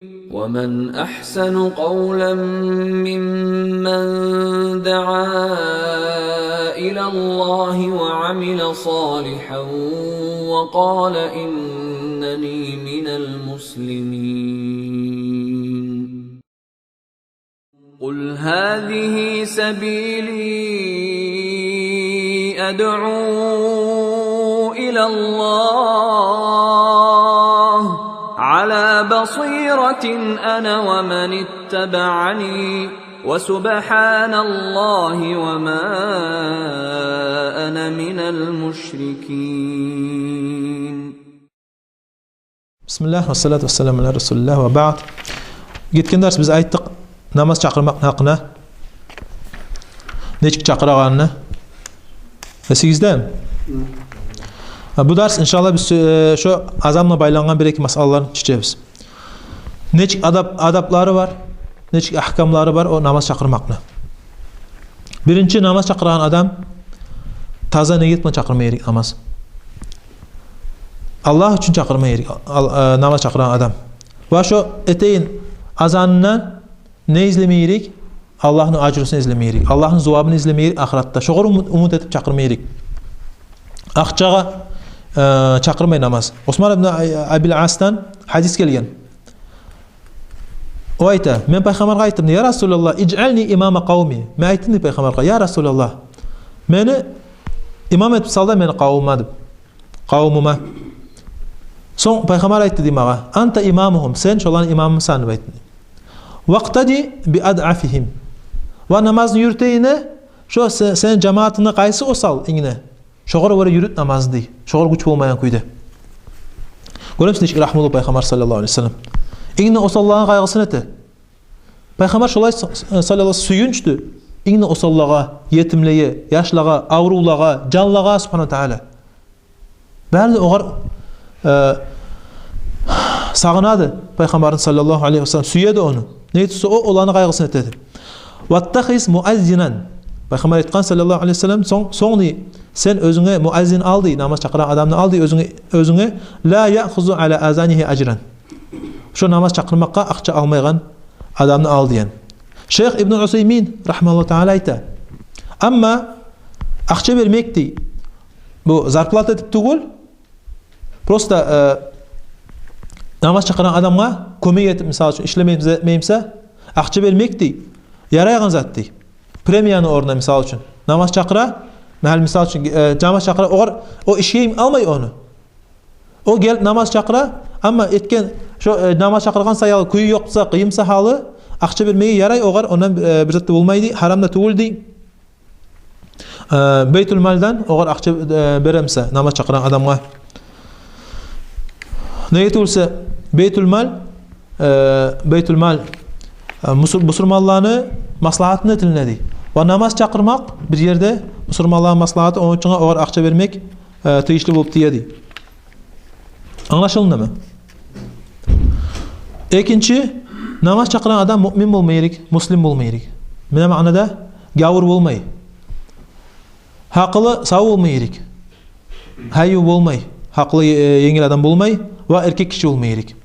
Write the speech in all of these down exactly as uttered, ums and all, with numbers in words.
ومن أحسن قولا ممن دعا إلى الله وعمل صالحا وقال إنني من المسلمين. قل هذه سبيلي أدعو إلى الله على بصيرة أنا ومن اتبعني وسبحان الله وما أنا من المشركين. Бисмиллагь, вассалату вассаламу аля расулиллагь, ва баъд. Гетген дарс биз айтдыкъ намаз чакъырмакъны гьакъына. Нечик чакъырагъанны. Эсигиздеми? Гьа, бу дарс, иншаллагь, биз, э, шо азан булан байлангъан бир-эки масъалаланы чечебиз. Нечик адаб-, адаблары бар, нечик агькамлары бар о намаз чакъырмакъны. Биринчи, намаз чакъырагъан адам таза ниет булан чакъырма герек намаз. Аллагь учун чакъырма герек ал-, э, намаз чакъырагъан адам. Ва шо этеген азанындан не излеме герек? Аллагьны ажрусун излеме герек. Аллагьны зувабын излеме герек ахыратда. Шогъар умут, умут этип чакъырма герек. Акъчагъа, э, чакъырмай намаз. Осман ибн Ай-, Абил Асдан гьадис гелген. О айта: «Мен Пайхаммаргъа айтдым, я Расулаллагь, иджъални имама къавми». Мен айтдым дей Пайхаммаргъа: «Я Расулаллагь, мени имам этип сал да мени къавумума», – деп. Къавумума. Сонг Пайхаммар айтды дей магъа: «Анта имамугьум, сен шоланы имамысан», – деп айтды. «Вакътади би адъафигьим». Ва намазны юрютегенде, шо се-, сени жамаатынгда къайсы осал инг де, шогъар гёре юрют намазны дей. Шогъар гюч болмайгъан кюйде. Гёремисиз, нечик рагьмулу Пайхаммар саллаллагьу алейгьи ва саллам. Инг де осаллагъа къайгъысын эте. Пайхаммар шолай с-, с-, саллаллагьу сююнчдю. Инг де осаллагъа, етимлеге, яшлагъа, аврувлагъа, жанлагъа, субгьанагьу ва тааля. Бары да огъар, э, сагъынады Пайхаммарны саллаллагьу алейгьи ва саллам, сюеди ону. Неге тюгюл де о, оланы къайгъысын этеди. «Ваттахиз муаззинан». Пайхаммар айтгъан саллаллагьу алейгьи ва саллам, сонг, сонг дей, сен оьзюнге муаззин ал дей, намаз чакъырагъан адамны ал дей оьзюнге, оьзюнге. «Ла яъхузу аля азанигьи ажран». Шо намаз чакъырмакъгъа акъча алмайгъан адамны ал деген. Шейх Ибн Усаймин, рагьмагьуллагьу тааля, айта: «Амма акъча бермек дей, бу зарплата этип тюгюл, просто, э, намаз чакъырагъан адамгъа кёмек этип, мисал учун, ишлемеймсе, этмеймсе, акъча бермек дей, ярайгъан зат дей. Премияны орнуна, мисал учун, намаз чакъыра, магьал, мисал учун, э, намаз чакъыра, огъар, о ишге алмай ону. О гелип намаз чакъыра, амма этген, шо, э, намаз чакъыргъан саялы кюю ёкъ буса, къыйын буса гьалы, акъча бермеге ярай огъар, ондан, э, бир зат да болмай дей, гьарам да тюгюл дей. Э, бейтулмалдан огъар акъча, э, беремсе намаз чакъырагъан адамгъа». Неге тюгюл де бейтулмал, э, бейтулмал, э, мусур-, бусурманланы маслагьатына этилинеди. Ва намаз чакъырмакъ бир ерде бусурманланы маслагьаты, ону учун огъар акъча бермек, э, тийишли болуп тиеди. Англашылдымы? Экинчи, намаз чакъырагъан адам муъмин болма герек, муслим болма герек. Муна маънада гявур болмай. Гьакъылы сав болма герек. Гьайыв болмай. Гьакъылы, э, енгил адам болмай. Ва эркек гиши болма герек.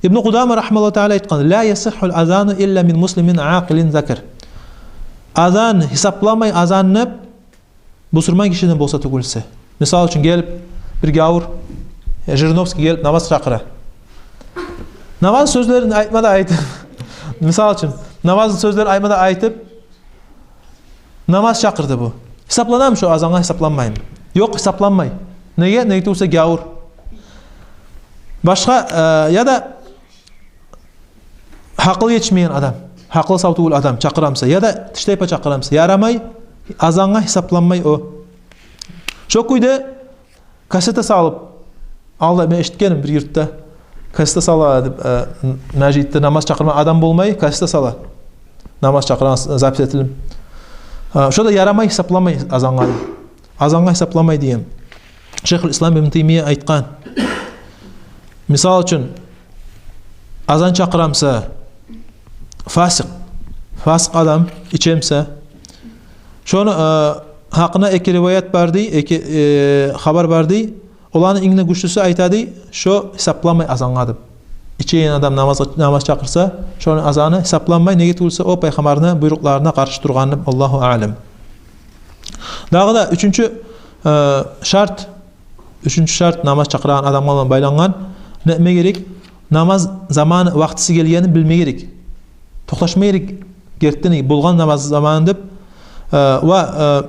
Ибн Къудама, рагьмагьуллагьу тааля, айтгъан: «Ла ясиххьул азану илла мин муслимин акъилин закар». Азан гьисапланмай азан деп бусурман гишиден болса тюгюл де. Мисал учун, гелип бир гявур, э, Жириновский гелип намаз чакъыра. Намаз сёзлерин айтма да айтып, мисал учун, намазны сёзлерин айтма да айтып, намаз чакъырды бу. Гьисапланамы шо азангъа, гьисапланмаймы? Ёкъ, гьисапланмай. Неге? Неге тюгюл де гявур. Башгъа, э, яда гьакъылы етишмеген адам, гьакъылы сав тюгюл адам чакъырамса, яда тиштайпа чакъырамса, ярамай, азангъа гьисапланмай о. Шо кюйде кассета салып, алда мен эшитгенмен бир юртда, кассета сала деп, э, межитде намаз чакъырма адам болмай, кассета сала. Намаз чакъыргъан запись этилип. Э, шо да ярамай, гьисапланмай азангъа. Азангъа гьисапланмай деген. Шейхул Ислам Ибн Таймия айтгъан. Мисал учун, азан чакъырамса, фасикъ, фасикъ адам ичемсе, шону, э, гьакъына эки риваят бар дей, эки, э, хабар бар дей. Оланы инг де гючлюсю айта дей, шо гьисапланмай азангъа деп. ичеген адам намаз, намаз чакъырса, шону азаны гьисапланмай, неге тюгюл буса о Пайхаммарны буйрукъларына къаршы тургъан деп. Аллагьу аълам. Дагъы да уьчюнчю, э, шарт, уьчюнчю шарт намаз чакъырагъан адамгъа булан байлангъан, не этме герек? Намаз заманы, вакътиси гелгенин билме герек. Токъташма герек гертиден, болгъан намаз заманы деп. Э, ва, э,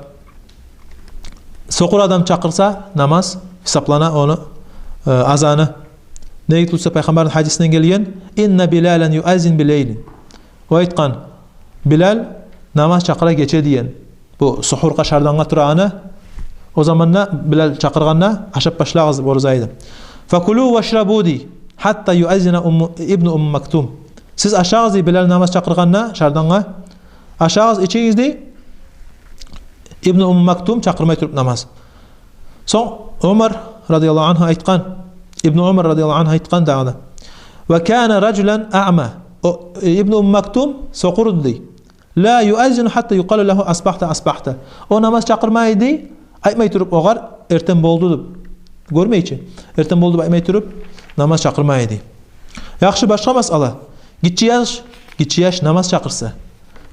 сокъур адам чакъырса, намаз гьисаплана ону, э, азаны. Неге тюгюл буса Пайхаммарны гьадисинден гелген: «Инна Билалан юаззин билайлин». О айтгъан: «Билал намаз чакъыра гече», – деген. Бу сугьургъа, шардангъа турагъаны. О заманда Билал чакъыргъанда, ашап башлагъыз деп ораза айда. «Факулу вашрабу», – дей, «хатта юаззина Умму, Ибну Умми Мактум». Сиз ашагъыз, дей, Билал намаз чакъыргъанда шардангъа. Ашагъыз, ичигиз, дей, Ибну Умми Мактум чакъырмай туруп намаз. Сонг Умар радияллагьу анху айтгъан, Ибну Умар радияллагьу анху айтгъан дагъы да: «Ва кана ражулан аъма». О, э, Ибну Умми Мактум сокъур эди, дей. «Ла юаззину хатта юкъала лагьу асбахта, асбахта». О намаз чакъырмай эди, дей, айтмай туруп огъар «эртен болду» деп. Гёрмей чи, «эртен болду» деп айтмай туруп, намаз чакъырмай эди. Яхшы, башгъа масъала. Гиччи яш, гиччи яш намаз чакъырса,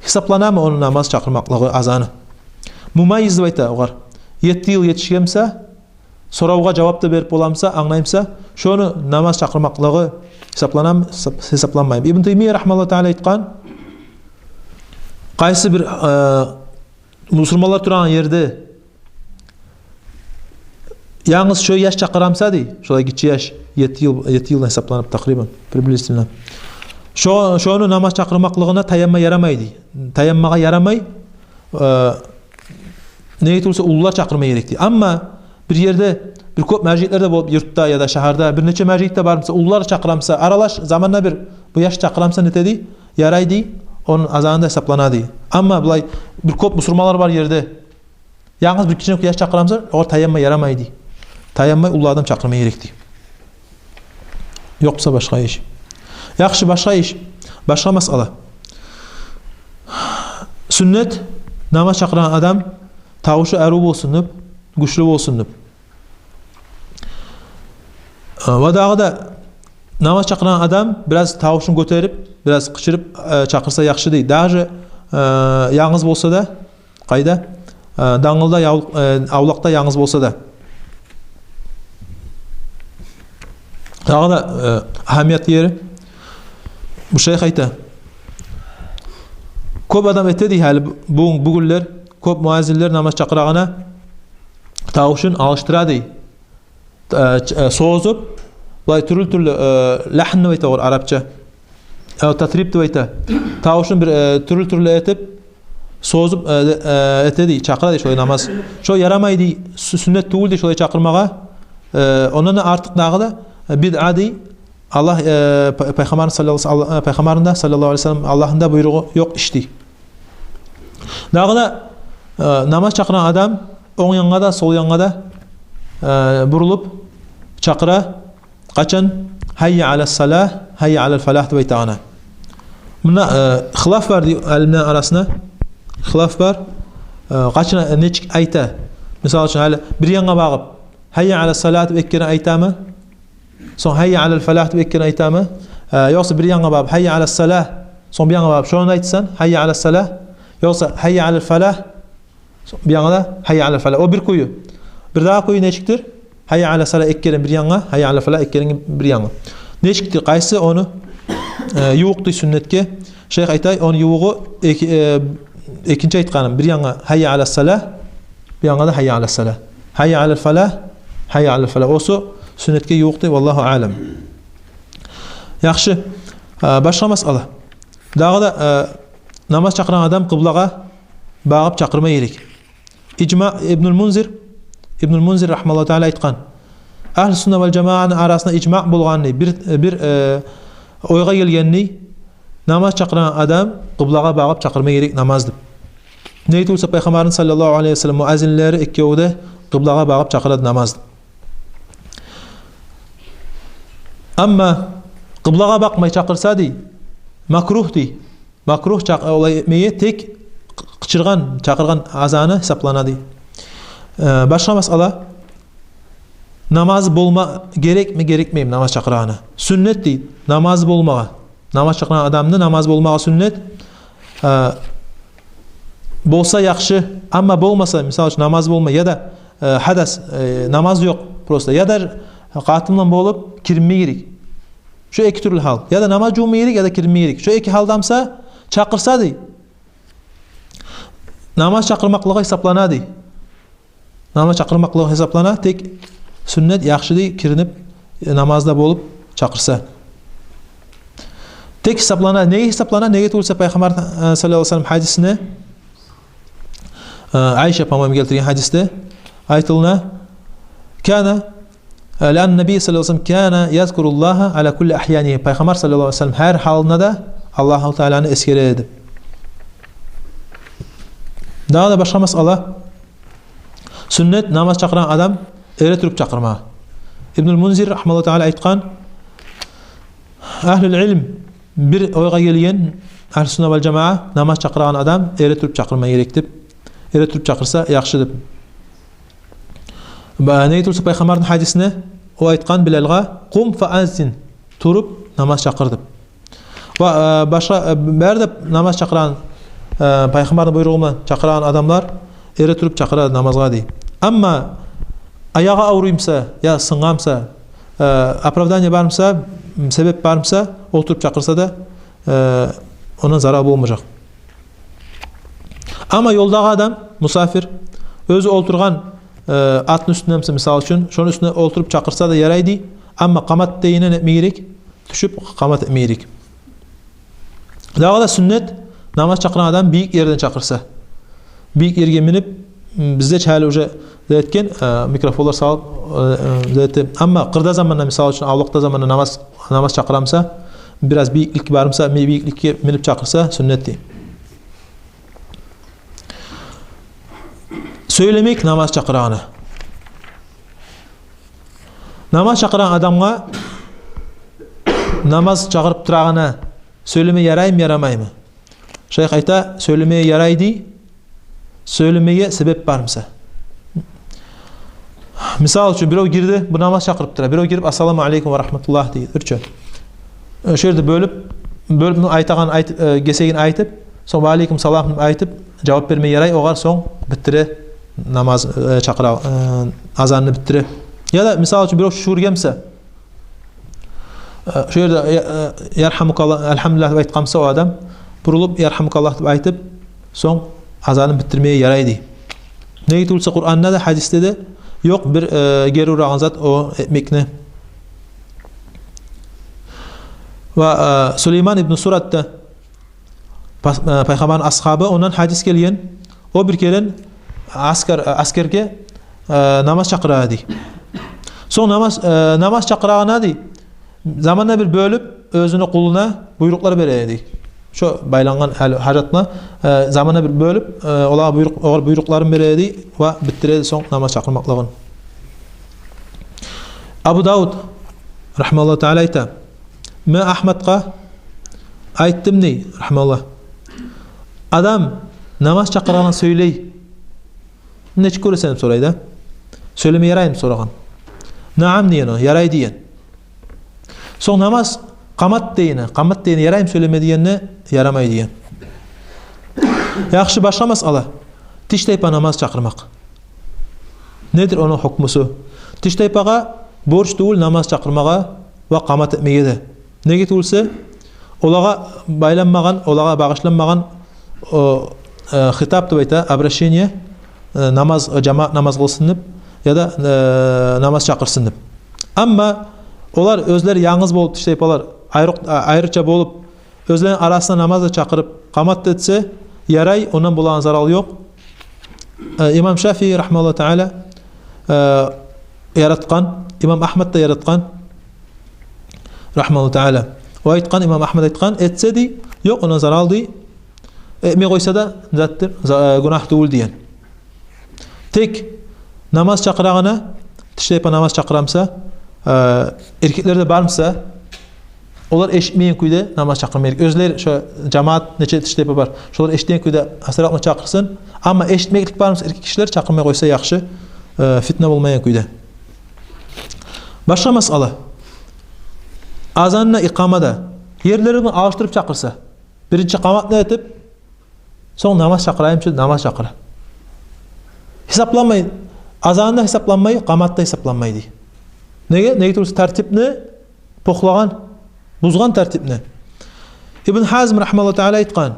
гьисапланамы ону намаз чакъырмакълыгъы, азаны? Мумаййиз деп айта огъар. Етти йыл етишген буса, соравгъа жавап да берип бола буса, англай буса, шону намаз чакъырмакълыгъы гьисапланамы, гьисап-, гьисапланмаймы? Ибн Таймия рагьмаллагьу таала айтгъан: къайсы бир, э, бусурманлар турагъан ерде янгыз шо яш чакъыра буса, дей, шолай гиччи яш, етти йыл, етти йылдан гьисапланып, такърибан, приблизительно, шо, шону намаз чакъырмакълыгъына таянма ярамай, дей. Таянмагъа ярамай. Э, неге тюгюл буса уллулар чакъырма герек, дей. Амма бир ерде, бир кёп межитлер де болуп, юртда яда шагьарда бир нече межит де бар буса, уллулар чакъыра буса, аралаш заманда бир бу яш чакъыра буса, не эте, дей? Ярай, дей, ону азаны да гьисаплана, дей. Амма булай бир кёп бусурманлар бар ерде янгыз бир гиччинек яш чакъыра буса, огъар таянма ярамай, дей. Таянмай уллу адам чакъырма герек, дей. Ёкъ буса башгъа иш. Яхшы, башгъа иш. Башгъа масъала. Сюннет намаз чакъырагъан адам тавушу арив болсун деп, гючлю болсун деп. Э, ва дагъы да намаз чакъырагъан адам бираз тавушун гётерип, бираз къычырып, э, чакъырса яхшы, дей. Даже, э, янгыз болса да, къайда? Э, дангылда, яв-, э, авлакъда янгыз болса да. Дагъы да, э, агьамиятлы ери, бу шайх айта: кёп адам эте, дей, гьали бу-, бугюн, бугюнлер кёп муаззинлер намаз чакъырагъанда тавушун алышдыра, дей. Э, ч-, э, созуп, булай тюрлю-тюрлю, э, лагьн деп айта огъар арапча. Э, татриб деп айта. Тавушун бир, э, тюрлю-тюрлю этип, созуп, э, э, эте, дей, чакъыра, дей, шолай намаз. Шо ярамай, дей, сю-, сюннет тюгюл, дей, шолай чакъырмагъа. Э, ондан да артыкъ дагъы да, э, бидъа, дей. Аллагь, э, пай-, Пайхаммарны саллаллагьу, Алла-, э, Пайхаммарны да саллаллагьу алайгьи ва саллам, Аллагьны да буйругъу ёкъ иш, дей. Дагъы да, э, намаз чакъырагъан адам онг янгъа да, сол янгъа да, э, бурулуп чакъыра. Къачан? «Гьаййа алас салагь, гьаййа алал фалагь» деп айтагъанда. Мунда, э, хилаф бар, дей, алимлени арасында. Хилаф бар. Э, къачан, э, нечик айта? Мисал учун, гьали бир янгъа багъып «гьаййа алас салагь» деп эки керен айтамы? Сонг «гьаййа алал фалагь» деп эки керен айтамы? Э, ёкъса бир янгъа багъып «гьаййа алас салагь», сонг бир янгъа багъып шону айтсанг «гьаййа алас салагь», ёкъса «гьаййа алал фалагь», сонг бир янгъа да «гьаййа алал фалагь». О бир кюю. Бирдагъы кюю нечикдир? «Гьаййа алас салагь» эки керен бир янгъа, «гьаййа алал фалагь» эки керен бир янгъа. Нечикдир, къайсы ону, э, ювукъ, дей, сюннетге? Шайх айта: ону ювугъу эки-, э, экинчи айтгъаным, бир янгъа «гьаййа алас салагь», бир янгъа да «гьаййа алас салагь». «Гьаййа алал фалагь, гьаййа алал фалагь». Осу сюннетге ювукъ, дей, валлагьу аълам. Яхшы, э, башгъа масъала. Дагъы да, э, намаз чакъырагъан адам къыблагъа багъып чакъырма герек. Ижма, Ибнул Мунзир, Ибнул Мунзир рагьмаллагьу таала айтгъан: агьлу сунна вал жамааны арасында ижма болгъан, дей, бир, бир, э, ойгъа гелген, дей, намаз чакъырагъан адам къыблагъа багъып чакъырма герек намаз деп. Неге тюгюл буса Пайхаммарны саллаллагьу алайгьи ва саллам муаззинлери экеви де къыблагъа багъып чакъыра эди намаз деп. Амма къыблагъа бакъмай чакъырса, дей, макругь, дей. Макругь чакъ-, олай этмеге, тек къ-, къычыргъан, чакъыргъан азаны гьисаплана, дей. Э, башгъа масъала. Намаз болма герекми, герекмейми намаз чакъырагъаны? Сюннет дей намаз болмагъа. Намаз чакъырагъан адамны намаз болмагъа сюннет. Э, болса яхшы, амма болмаса, мисал учун, намаз болмай, яда, э, хадас, э, намаз ёкъ просто, яда къатын булан болуп киринме герек. Шо эки тюрлю гьал. Яда намаз жувма герек, яда киринме герек. Шо эки гьалда буса, чакъырса дей, намаз чакъырмакълыгъы гьисаплана дей. Намаз чакъырмакълыгъы гьисаплана, тек сюннет, яхшы дей, киринип, э, намазда болуп чакъырса. Тек гьисаплана, неге гьисаплана? Неге тюгюл буса Пайхаммар, э, саллаллагьу алайгьи ва саллам гьадисинде, э, Айша, по-моему, гелтирген гьадисде айтылына: «Кана, э, лианна набий саллаллагьу алайгьи ва саллам кана язкуруллагьа аля кулли ахьянигьи». Пайхаммар саллаллагьу алайгьи ва саллам гьар гьалында да Аллагьу Тааланы эсгере эди. Дагъы да башгъа масъала. Сюннет намаз чакъырагъан адам эретуруп чакъырма. Ибнул Мунзир, рахьимагьуллагьу таала, айтгъан: агьлюл илм бир ойгъа гелген, агьлю сунна вал жамаа, намаз чакъырагъан адам эретуруп чакъырма герек деп. Эретуруп чакъырса яхшы деп. Ба-, неге тюгюл буса Пайхаммарны гьадисинде о айтгъан Билалгъа: «Къум фа аззин», туруп намаз чакъыр деп. Ва, э, башгъа, э, бары да намаз чакъырагъан, э, Пайхаммарны буйругъу булан чакъырагъан адамлар эретуруп чакъыра намазгъа дей. Амма аягъы авруй буса, я сынгъан буса, э, оправдание бар буса, м, себеп бар буса, олтуруп чакъырса да, э, ондан зарал болмажакъ. Амма ёлдагъы адам, мусапир, оьзю олтургъан, э, атны уьстюнде буса, мисал учун, шону уьстюне олтуруп чакъырса да ярай дей. Амма къамат дегенде не этме герек? Тюшюп къамат этме герек. Дагъы да сюннет намаз чакъырагъан адам бийик ерден чакъырса. Бийик ерге минип, м, бизде чи гьали уже этген, э, микрофонлар салып, э, э, эте. Амма къырда заманда, мисал учун, авлакъда заманда намаз, намаз чакъыра буса, бираз бийиклик бар буса, ми-, бийикликге минип чакъырса сюннет дей. Сёйлемек намаз чакъырагъанда. Намаз чакъырагъан адамгъа намаз чакъырып турагъанда сёйлеме яраймы, ярамаймы? Шайх айта, сёйлеме ярай дей, сёйлемеге себеп бар буса. Мисал учун, бирев гирди, бу намаз чакъырып тура. Бирев гирип: «Ассаламу алейкум ва рахматуллагь», — дейди. Дюрчю. Э, шо ерде бёлюп, бёлюп, ну, айтагъан айт-, э, гесегин айтып, сонг «Ва алейкум салам» деп айтып, жавап берме ярай, огъар сонг битдире намаз, э, чакъыра, э, азанны битдире. Яда, мисал учун, бирев чюгюрген буса, э, шо ерде, э, э, «Ярхамукаллагь, альхамдулиллагь» деп айтгъан буса о адам, бурулуп «Ярхамукаллагь» деп айтып, сонг азанны битдирмеге ярай дей. Неге тюгюл буса Къуранда да, гьадисде де ёкъ бир, э, гери урагъан зат о этмекни. Ва, э, Сулейман ибн Сурат да, пас-, э, Пайхаммарны асгьабы, ондан гьадис гелген. О бир керен аскер, э, аскерге, э, намаз чакъыра дей. Сонг намаз, э, намаз чакъырагъанда дей, заманда бир бёлюп, оьзюню къулуна буйрукълар бере дей. Шо байлангъан гьал-, гьажатына, э, заманда бир бёлюп, э, олагъа буйрукъ-, огъар буйрукъларын бере дей ва битдире сонг намаз чакъырмакълыгъын. Абу Давуд, рахьимагьуллагьу таала, айта: «Мен Агьматгъа айтдым, — дей, рахьимагьуллагь, — адам намаз чакъырагъанда сёйлей, нечик гёресен?» — деп сорай да. «Сёйлеме яраймы?» — деп сорагъан. «Наам, — деген о, — ярай», — деген. Сонг намаз къамат дегенде, къамат дегенде яраймы сёйлеме дегенде, ярамай деген. Яхшы, башгъа масъала. Тиштайпа намаз чакъырмакъ. Недир ону гьукмусу? Тиштайпагъа борч тюгюл намаз чакъырмагъа ва къамат этмеге де. Неге тюгюл буса, олагъа байланмагъан, олагъа багъышланмагъан о, э, хитап деп айта, обращение, э, намаз, э, жамаат намаз къылсын деп, яда, э, намаз чакъырсын деп. Амма олар оьзлери янгыз болуп, тиштайпалар айрыкъ-, а-, айрыча болуп, оьзлерини арасында намаз да чакъырып, къамат да этсе, ярай, ондан болагъан зарал ёкъ. Э, имам Шафии, рахьимагьуллагьу таала, э, яратгъан, имам Агьмат да яратгъан, рахьимагьуллагьу таала. О айтгъан, имам Агьмат айтгъан, этсе дей, ёкъ ондан зарал дей. Этмей къойса да, затдыр, за-, э, гюнагь тюгюл деген. Тек намаз чакъырагъанда, тиштайпа намаз чакъыра буса, э, эркеклер де бар буса, олар эшитмейген кюйде намаз чакъырма герек. Оьзлер, шо жамаат нече тиштайпа бар, шолар эшитеген кюйде асыракъны чакъырсын. Амма эшитмеклик бар буса, эркек гишилер чакъырмай къойса яхшы, э, фитна болмайгъан кюйде. Башгъа масъала. Азанда, икъамада ерлерин алышдырып чакъырса, биринчи къаматны этип, сонг намаз чакъырайым деп намаз чакъыра. Гьисапланмай, азанда гьисапланмай, къаматда гьисапланмай дей. Неге? Неге тюгюл буса тартипни бокълагъан, бузгъан тартипни. Ибн Гьазм рагьимагьуллагьу таала айтгъан,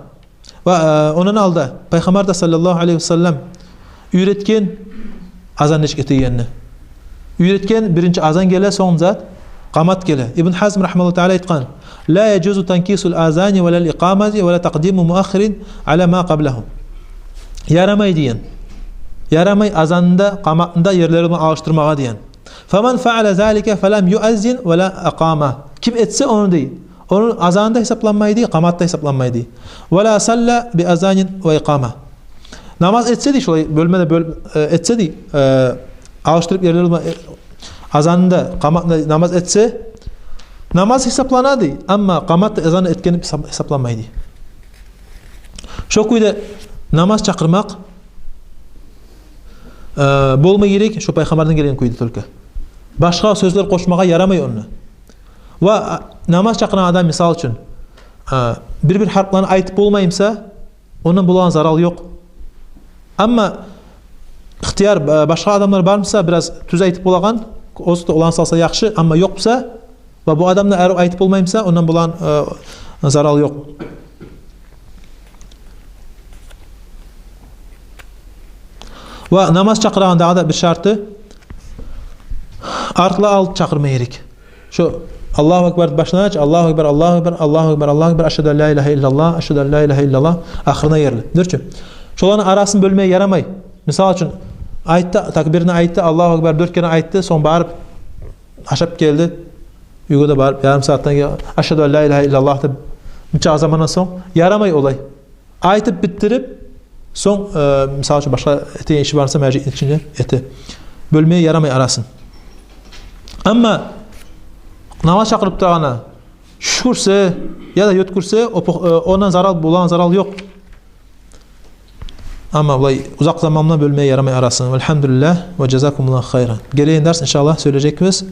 ва, э, ондан алда Пайхаммар да саллаллагьу алайгьи ва саллам уьйретген азан нечик этегенни. Уьйретген, биринчи азан геле, сонг зат къамат геле. Ибн Гьазм рагьимагьуллагьу таала айтгъан: «Ла яжузу танкисул азани ва лал икъамати ва ла такъдиму муаххирин ала ма къаблагьу». Ярамай деген. Ярамай азанны да, къаматны да ерлери булан алышдырмагъа деген. «Фаман фаала залика фалам юаззин ва ла акъама». Ким этсе ону дей, ону азаны да гьисапланмай дей, къамат да гьисапланмай дей. «Ва ла салла би азанин ва икъама». Намаз этсе дей, шолай бёлмеде бёл-, э, этсе дей, э, алышдырып ерлер булан, э, азанны да, къаматны да намаз этсе, намаз гьисаплана дей, амма къамат да азан этгени гьисап-, гьисапланмай дей. Шо кюйде намаз чакъырмакъ, э, болма герек шо Пайхаммардан гелген кюйде только. Башгъа сёзлер къошмагъа ярамай онда. Ва, а, намаз чакъырагъан адам, мисал учун, а, бир-бир гьарпланы айтып болмай буса, ондан болагъан зарал ёкъ. Амма ихтияр, а, башгъа адамлар бар буса, бираз тюз айтып болагъан, оьзю де улан салса яхшы, амма ёкъ буса, ва бу адам да арив айтып болмай буса, ондан болагъан, э, зарал ёкъ. Ва намаз чакъырагъан дагъы да бир шарты, артлы алып чакъырма герек. Шо Аллагьу акбар башлангъанча, Аллагьу акбар, Аллагьу акбар, Аллагьу акбар, Аллагьу акбар, ашгьаду ан ла илагьа иллаллагь, ашгьаду ан ла илагьа иллаллагь, ахырына ерли. Дюрчю? Шоланы арасын бёлмеге ярамай. Мисал учун, айтды, такбирни айтды, Аллагьу акбар дёрт керен айтды, сонг барып ашап гелди. Уьйге де барып, ярым сагьатдан гелип, «Ашгьаду ан ла илагьа иллаллагь» деп, нече замандан сонг, ярамай олай. Айтып битдирип, сонг, э, мисал учун, башгъа этеген иши бар буса, межитни ичинде эте. Бёлмеге ярамай арасын. Амма намаз чакъырып турагъанда шюкюрсе яда ёткюрсе, о по-, э, ондан зарал, болагъан зарал ёкъ. Амма булай узакъ заман булан бёлмеге ярамай арасын. Валгьамдулиллагь ва жазакумуллагьу хайран. Гелеген дарс, иншааллагь, сёйлежекбиз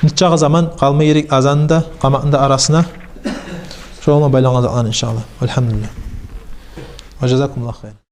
нечакъы заман къалма герек азанны да, къаматны да арасына. Шогъар байлангъан затланы, иншааллагь. Валгьамдулиллагь. Ва жазакумуллагьу хайран.